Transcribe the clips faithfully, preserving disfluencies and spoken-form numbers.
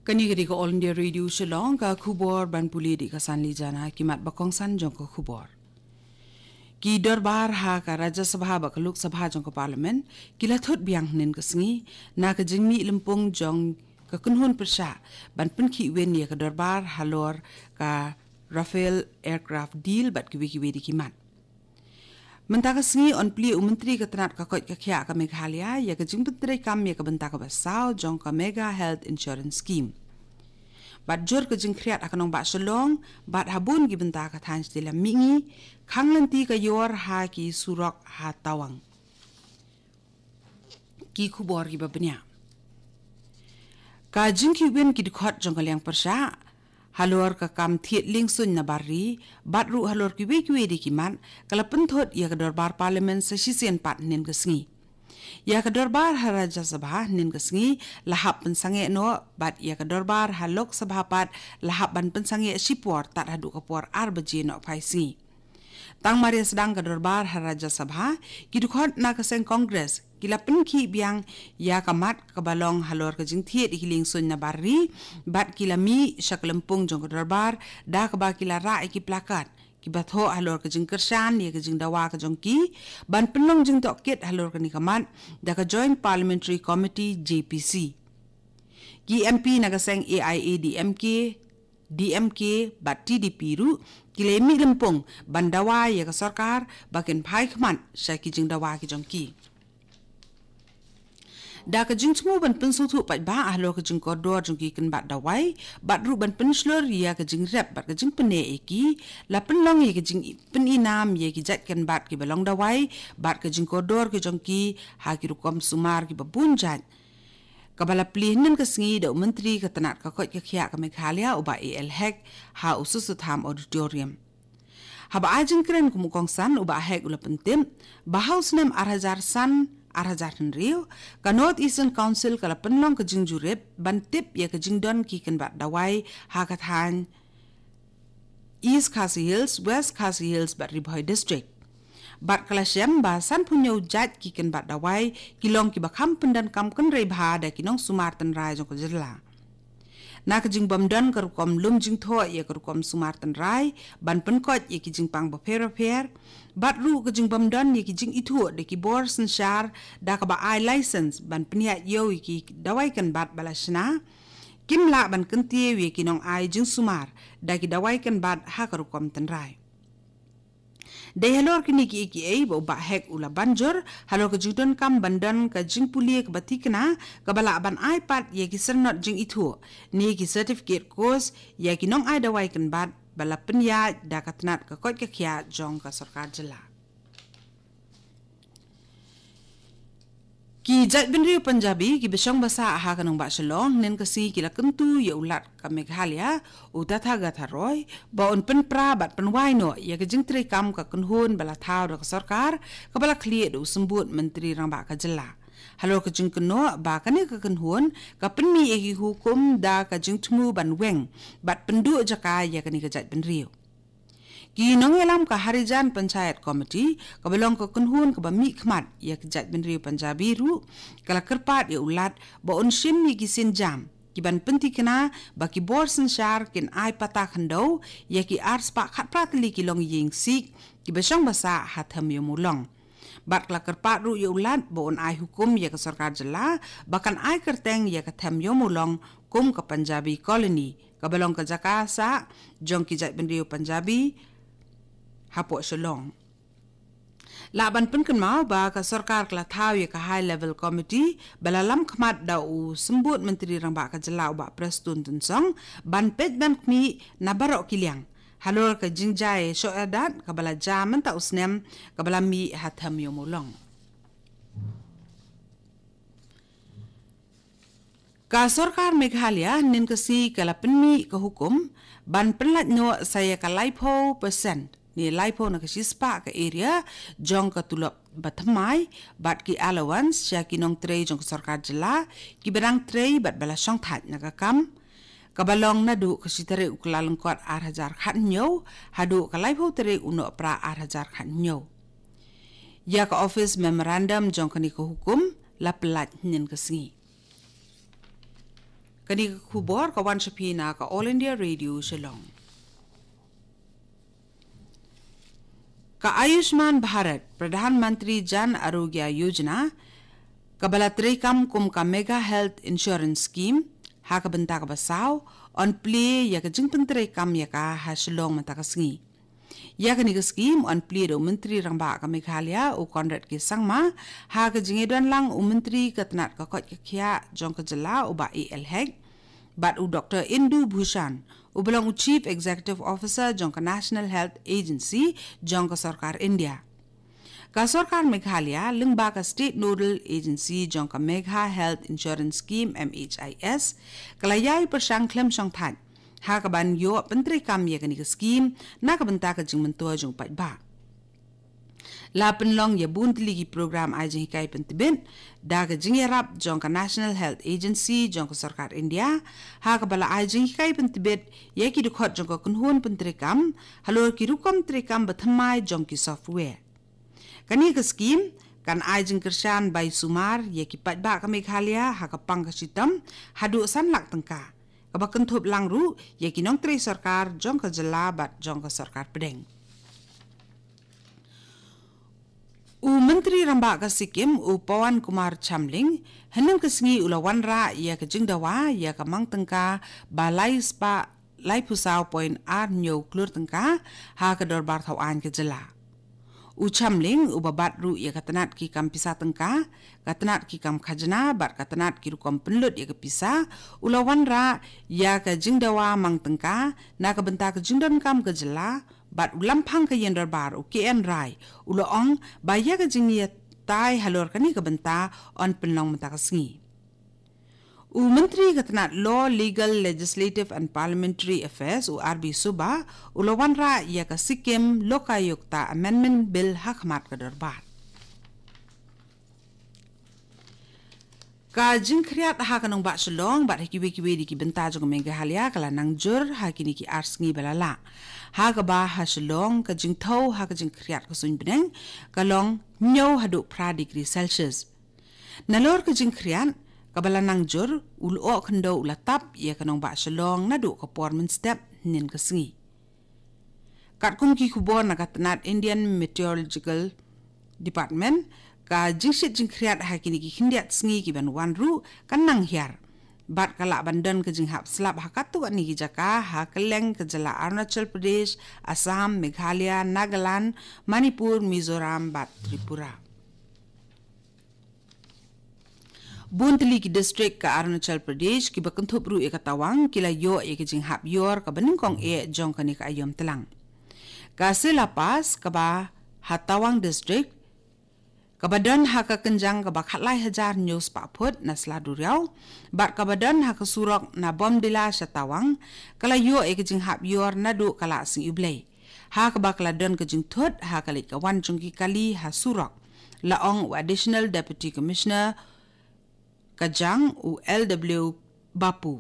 Kane ka dei ka All India Radio Shillong, ka khubor ban pule da ka Sanli Jana. Ki mat ba kongsan jong ka khubor. Ki dorbar ha ka Rajya Sabha bad ka Lok Sabha jong ka Parliament ki la thut biang hynnin ka sngi na ka jingmih lympung jong ka kynhun pyrshah ban pynkhih win ïa ka dorbar halor ka Rafale aircraft deal bad kiwei kiwei de ki mat. Mynta ka sngi yn plie u Myntri ka tnat ka koit ka khiah ka Meghalaya ïa ka jingpyntreikam ïa ka bynta kaba saw jong ka Mega Health Insurance Scheme. Bad jur ka jingkhriat ha ka nongbah Shillong bad ha bun ki bynta ka thaiñ shatei lam mihngi, khang lynti ka ïor ha ki surok ha Tawang. Ki khubor kiba bniah. Ka jingkhih win ki dkhot jong ka liang pyrshah halor ka kam thied liengsuiñ na bar ri bad ruh halor kiwei kiwei de ki mat ka la pynthut ïa ka dorbar Parliament sa shisien pat hynnin ka sngi. Ïa ka dorbar ha Rajya Sabha hynnin ka sngi la hap pynsangeh noh bad ïa ka dorbar ha Lok Sabha pat la hap ban pynsangeh shipor tad haduh ka por ar baje nohphai sngi. Tang mar ïa sdang ka dorbar ha Rajya Sabha, ki dkhot na ka seng Congress ki la pynkhih biang ïa ka mat kaba long halor ka jingthied ïa ki liengsuiñ na bar ri bad ki la mih sha ka lympung jong ka dorbar da kaba ki la rah ïa ki plakat kiba thoh halor ka jingkyrshan ïa ka jingdawa ka jong ki ban pynlong jingtohkit halor kane ka mat da ka Joint Parliamentary Committee, J P C. Ki M P na ka seng A I A D M K, D M K bad T D P ruh ki la mih lympung ban dawa ïa ka sorkar ba kin phai khmat sha ki jingdawa ki jong ki. Da ka jingthmu ban pynsngewthuh paidbah halor ka jingkordor jong ki kynbat dawai bad ruh ban pynshlur ïa ka jingrep bad ka jingpynneh ïa ki, la pynlong ïa ka jingpyni nam ïa ki jait kynbat kiba long dawai bad ka jingkordor ki jong ki ha ki rukom sumar kiba bun jait, kaba la plie hynnin ka sngi da u Myntri ka tnat ka koit ka khiah ka Meghalaya u Bah A L Hek ha u Sutsutham Auditorium. Haba ai jingkren kum u kongsan, u Bah Hek u la pyntip ba ha u snem ar hajar san ar hajar hynriew, ka North Eastern Council ka la pynlong ka jingjurip ban tip ïa ka jingdon ki kynbat dawai ha ka thaiñ East Khasi Hills, West Khasi Hills bad Ri Bhoi District. Bad ka la shem ba sanphew hynñiew jait ki kynbat dawai ki long kiba kham pyndonkam kynrei bha da ki nongsumar tynrai jong ka jylla. Na ka jingbymdon ka rukom lum jingthoh ïa ka rukom sumar tynrai ban pynkoit ïa ki jingpang bapher bapher, bad ruh ka jingbymdon ïa ki jingithuh da ki bor synshar da kaba ai license ban pynïaid ïew ïa ki dawai kynbat ba la shna, kim lah ban kyntiew ïa ki nongai jingsumar da ki dawai kynbat ha ka rukom tynrai. Dei halor kine kiei kiei ba u Bah Hek u la ban jur halor ka jingdonkam ban don ka jingpule kaba thikna kaba lah ban ai pat ïa ki syrnod jingithuh ne ki certificate course ïa ki nongai dawai kynbat ba la pynïaid da ka tnat ka koit ka khiah jong ka sorkar jylla. Ki jaitbynriew Punjabi kiba shong ba sah ha ka nongbah Shillong hynnin ka sngi ki la kyntu ïa u Lat ka Meghalaya, u Tathagata Roy, ba un pynpra bad pynwai noh ïa ka jingtreikam ka kynhun ba la thaw da ka sorkar kaba la khlieh da u Symbud Myntri Rangbah ka jylla. Halor ka jingkynnoh ba kane ka kynhun ka pynmih ïa ki hukum da ka jingthmu ban weng bad pynduh jaka ïa kane ka jaitbynriew. Ki nongïalam ka Harijan Panchayat Committee kaba long ka kynhun kaba mihkhmat ïa ka jaitbynriew Punjabi ruh ka la kyrpad ïa u Lat ba un shim ïa ki sienjam kiban pynthikna ba ki bor synshar kin ai patta khyndew ïa ki arspah khatphra tylli ki longïing Sikh kiba shong ba sah ha Them Ïew Mawlong. Bad ka la kyrpad ruh ïa u Lat ba un ai hukum ïa ka sorkar jylla ba kan ai kyrteng ïa ka Them Ïew Mawlong kum ka Punjabi Colony kaba long ka jaka sah jong ki jaitbynriew Punjabi hapoh Shillong. Lah ban pynkynmaw ba ka sorkar ka la thaw ïa ka High Level Committee ba la lam khmat da u Symbud Myntri Rangbah ka jylla u Bah Prestone Tynsong ban peit ban khmih na baroh ki liang halor ka jingjia shoh ïadat kaba la jia mynta u snem kaba la mih ha Them Ïew Mawlong. Ka sorkar Meghalaya hynnin ka sngi ka la pynmih ka hukum ban pynlait noh sa ïa ka laiphew percent ne laiphew na ka shispah ka area jong ka tulop bathymmai bad ki allowance sha ki nongtrei jong ka sorkar jylla kiba dang trei bad ba la shongthait na ka kam, kaba long naduh ka shi tarik u Kyllalyngkot ar hajar khathynñiew haduh ka laiphew tarik u Nohprah ar hajar khathynñiew. Ïa ka office memorandum jong kane ka hukum la pynlait hynnin ka sngi. Kane ka khubor ka wan sha phi na ka All India Radio Shillong. Ka Ayushman Bharat, Pradhan Mantri Jan Arogya Yojana, kaba la treikam kum ka Mega Health Insurance Scheme, ha ka bynta kaba saw, yn plie ïa ka jingpyntreikam ïa ka ha Shillong mynta ka sngi. Ïa kane ka skim yn plie da u Myntri Rangbah ka Meghalaya, u Conrad K Sangma, ha ka jingïadon lang u Myntri ka tnat ka koit ka khiah jong ka jylla, u Bah A L Hek, bad u Doktor Indu Bhushan, uba long u Chief Executive Officer jong ka National Health Agency jong ka Sorkar India. Ka Sorkar Meghalaya, lyngba ka State Nodal Agency jong ka Megha Health Insurance Scheme, M H I S, ka la ïai pyrshang khlem shongthait ha kaban ïoh pyntreikam ïa kane ka skim na ka bynta ka jingmyntoi jong u paidbah. La pynlong ïa bun tylli ki program ai jinghikai pyntbit da ka jingïarap jong ka National Health Agency jong ka Sorkar India, ha kaba la ai jinghikai pyntbit ïa ki dkhot jong ka kynhun pyntreikam halor ki rukom treikam bathymmai jong ki software. Kane ka skim kan ai jingkyrshan bai sumar ïa ki paidbah ka Meghalaya ha ka pang ka shitom haduh san lak tyngka, kaba kynthup lang ruh ïa ki nongtrei sorkar jong ka jylla bad jong ka sorkar pdeng. U Myntri Rangbah ka Sikkim, u Pawan Kumar Chamling, hynnin ka sngi u la wanrah ïa ka jingdawa ïa ka mang tyngka ba lai spah laiphew saw point ar hynñiew klur tyngka ha ka dorbar thaw aiñ ka jylla. U Chamling, uba bat ruh ïa ka tnat ki kam pisa tyngka, ka tnat ki kam khajna bad ka tnat ki rukom pynlut ïa ka pisa, u la wanrah ïa ka jingdawa mang tyngka na ka bynta ka jingdonkam ka jylla, bad u Lamphang ka Ïing Dorbar, u K N Rai, u la ong ba ïa ka jingïatai halor kane ka bynta yn pynlong mynta ka sngi. U Myntri ka tnat Law, Legal, Legislative and Parliamentary Affairs, u R B Suba, u la wanrah ïa ka Sikkim Lokayukta Amendment Bill ha khmat ka dorbar. Ka jingkhriat ha ka nongbah Shillong bad ha kiwei kiwei de ki bynta jong ka Meghalaya ka la nang jur ha kine ki ar sngi ba la lah. Ha kaba ha Shillong ka jingthew ha ka jingkhriat ka suiñ bneng ka long hynñiew haduh phra degree Celsius. Nalor ka jingkhriat kaba la nang jur, u lyoh khyndew u la tap ïa ka nongbah Shillong naduh ka por mynstep hynnin ka sngi. Katkum ki khubor na ka tnat Indian Meteorological Department, ka jingshit jingkhriat ha kine ki khyndiat sngi ki ban wan ruh kan nang hiar, bad ka lah ban don ka jinghap slap ha katto katne ki jaka ha kylleng ka jylla Arunachal Pradesh, Assam, Meghalaya, Nagaland, Manipur, Mizoram bad Tripura. Bun tylli ki distrik ka Arunachal Pradesh kiba kynthup ruh ïa ka Tawang ki la ïoh ïa ka jinghap ïor kaba nyngkong eh jong kane ka aïom tlang. Ka Sela Pass kaba ha Tawang distrik, kaba don ha ka kynjang kaba khatlai hajar hynñiew spah phut na sla duriaw, bad kaba don ha ka surok na Bomdila sha Tawang, ka la ïoh ïa ka jinghap ïor naduh ka la sngi U Blei. Ha kaba ka la don ka jingthut ha ka leit ka wan jong ki kali ha surok, la ong u Additional Deputy Commissioner ka jong u L W Bapu.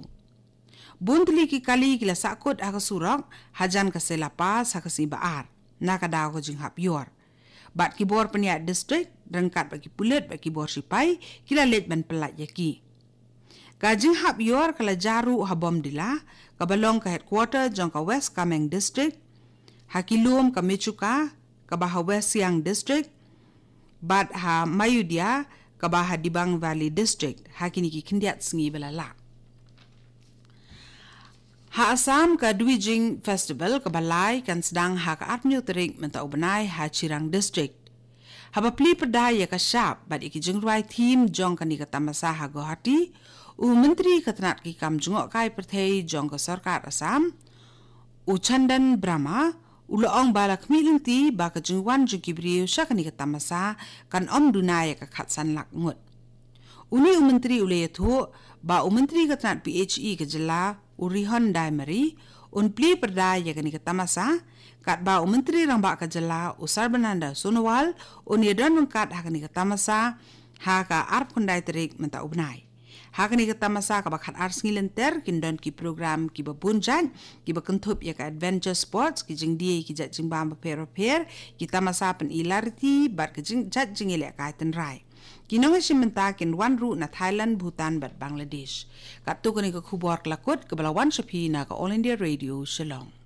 Bun tylli ki kali ki la sahkut ha ka surok hajan ka Sela Pass ha ka sngi ba ar na ka daw ka jinghap ïor. Bad ki bor pynïaid distrik ryngkat bad ki pulit bad ki bor sipai ki la leit ban pyllait ïa ki. Ka jinghap ïor ka la jia ruh ha Bomdila, kaba long ka headquarter jong ka West Kameng District, ha ki lum ka Mechuka, kaba ha West Siang District, bad ha Mayudia, kaba ha Dibang Valley District, ha kine ki khyndiat sngi ba la lah. Ha Assam, ka Dwijing Festival kaba lai kan sdang ha ka arphew tarik mynta u bnai ha Chirang District. Haba plie pyrda ïa ka shap bad ïa ki jingrwai theme jong kane ka tamasa ha Guwahati, u Myntri ka tnat ki kam jngohkai pyrthei jong ka Sorkar Assam, u Chandan Brahma, u la ong ba la khmih lynti ba ka jingwan jong ki briew sha kane ka tamasa kan ym duna ïa ka khatsan lak ngut. Une u Myntri u la ïathuh ba u Myntri ka tnat P H E ka jylla, u Rihon Daimari, un plie pyrda ïa kane ka tamasa, katba u Myntri Rangbah ka jylla, u Sarbananda Sonowal, un ïadon ryngkat ha kane ka tamasa ha ka arphew khyndai tarik mynta u bnai. Ha kane ka tamasa kaba khatar sngi lynter kin don ki program kiba bun jait, kiba kynthup ïa ka adventure sports, ki jingdie ki jait jingbam bapher bapher, ki tamasa pyn-i lariti bad ki jing, jait jingïalehkai tynrai. Ki nongialam mynta kin wan ruh na Thailand, Bhutan bad Bangladesh. Katto kane ka khubor ka la kut kaba la wan sha phi na ka All India Radio Shillong.